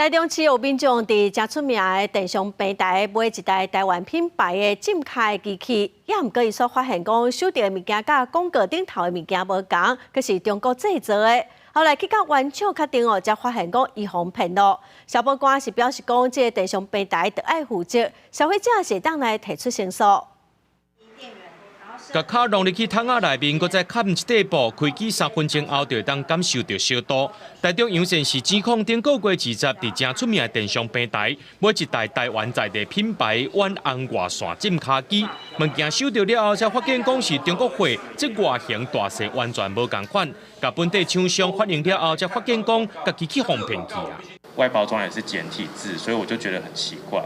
台中市有民眾佇誠出名的電商平台買一台台灣品牌的浸跤的機器，也毋過伊煞發現講收著的物件佮廣告頂頭的物件無仝，閣是中國製造的。後來去佮原廠確定哦，才發現講伊予人騙囉。消保官是表示講，這個電商平台著愛負責，消費者是會當來提出申訴。共跤弄入去桶仔內面，閣再蓋一塊布，開機3分鐘後就會當感受著燒度。台中陽線市指控頂個月20佇誠出名的電商平台買一台台灣在地品牌遠紅外線浸跤機，物件收著了後，才發現講是中國貨，這外形大細完全無仝款。共本地廠商反映了後，才發現講家己去予人騙去啊。外包裝也是簡體字，所以我就覺得很奇怪。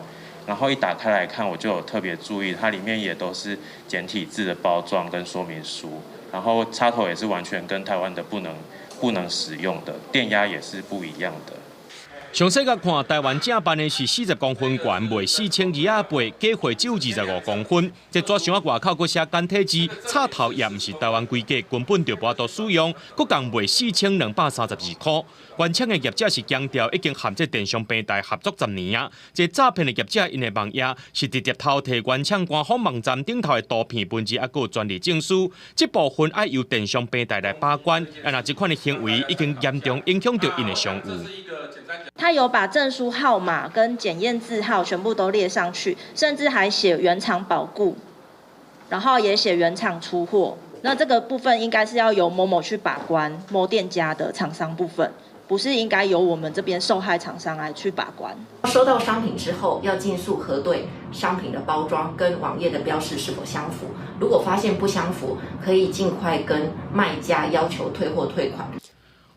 然後一打開來看，我就有特別注意，它裡面也都是簡體字的包裝跟說明書，然後插頭也是完全跟台灣的不能使用的，電壓也是不一樣的。詳細共看，台灣正版的是40公分懸，賣4280，假貨只有25公分。這紙箱仔外口閣寫簡體字，插頭也毋是台灣規格，根本就無法度使用，閣共賣4232塊。原廠的業者是強調已經和這電商平台合作10年啊。這詐騙的業者𪜶的網頁是直接偷提原廠官方網站頂頭的圖片文字，抑閣有專利證書。這部分愛由電商平台來把關。啊，若這款的行為已經嚴重影響著𪜶的商譽。他有把證書號碼跟檢驗字號全部都列上去，甚至還寫原廠保固，然後也寫原廠出貨。那這個部分應該是要由某某去把關，某店家的廠商部分，不是應該由我們這邊受害廠商來去把關。收到商品之後，要盡速核對商品的包裝跟網頁的標示是否相符。如果發現不相符，可以盡快跟賣家要求退貨退款。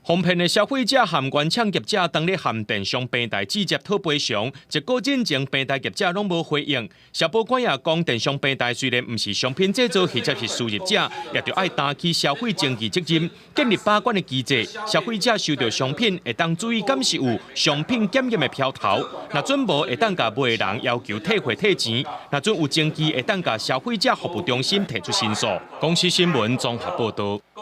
予騙的消費者和原廠業者當咧和電商平台直接討賠償，一個進前平台業者攏無回應。消保官也講，電商平台雖然毋是商品製造或者是輸入者，也著愛擔起消費爭議責任，建立把關的機制。消費者收著商品會當注意敢是有商品檢驗的標頭，若準無會當共賣的人要求退貨退錢，若準有證據會當共消費者服務中心提出申訴。公視新聞綜合報導。